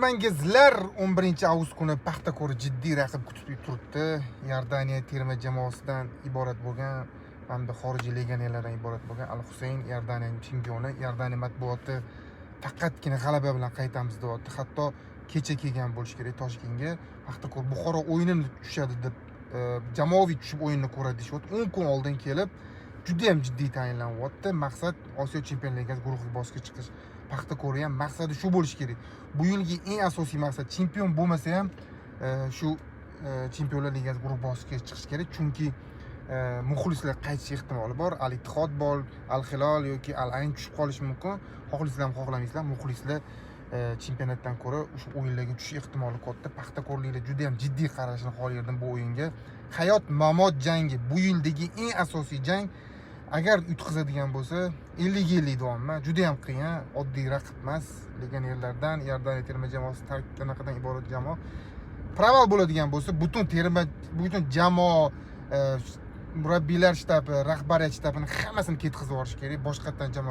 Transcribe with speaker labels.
Speaker 1: Ko'rmangizlar, 11 avgust kuni Paxtakor jiddiy raqib kutib turibdi. Iordaniya terma jamoasidan iborat bo'lgan hamda xorijiy legionerlardan iborat bo'lgan Al Husayn, Iordaniyaning chempioni. Iordaniya matbuoti faqatgina g'alaba bilan qaytamiz deyapti. Hatto kecha kelgan bo'lishi kerak Toshkentga. Paxtakor Buxoro o'yinini tushadi deb, jamoaviy tushib o'yinni ko'radi deyishyapti. 10 kun oldin kelib, juda ham jiddiy tayinlanyapti. Maqsad Osiyo Chempionlar Ligasi guruhi bosqichiga chiqish. Paxtakorni ham maqsadi shu bo'lishi kerak. Bu yilgi eng asosiy maqsad chempion bo'lmasa ham, shu Chempionlar Ligasi guruh bosqichiga chiqish kerak, chunki muxlislar qaytish ehtimoli bor. Al Ittihod bor, Al Hilol yoki Al Ayn tushib qolishi mumkin. Xohlaysizlarmi, xohlamaysizlar, muxlislar chempionatdan ko'ra o'sha o'yinlarga tushish ehtimoli katta. Paxtakorliklar juda ham jiddiy qarashini xohlardim bu o'yinga. Hayot mamot jangi, bu yildagi eng asosiy jang. Agar yutqizadigan bo'lsa, 50-50 deyapman. Juda ham qiyin, oddiy raqib emas. Legionerlardan, Iordaniya terma jamoasi tarkibdan iborat jamoa. Провал bo'ladigan bo'lsa, butun terma, butun jamoa, murabbiylar shtabi, rahbariyat shtabini hammasini ketkazib yuborish kerak. Boshqatdan jamoa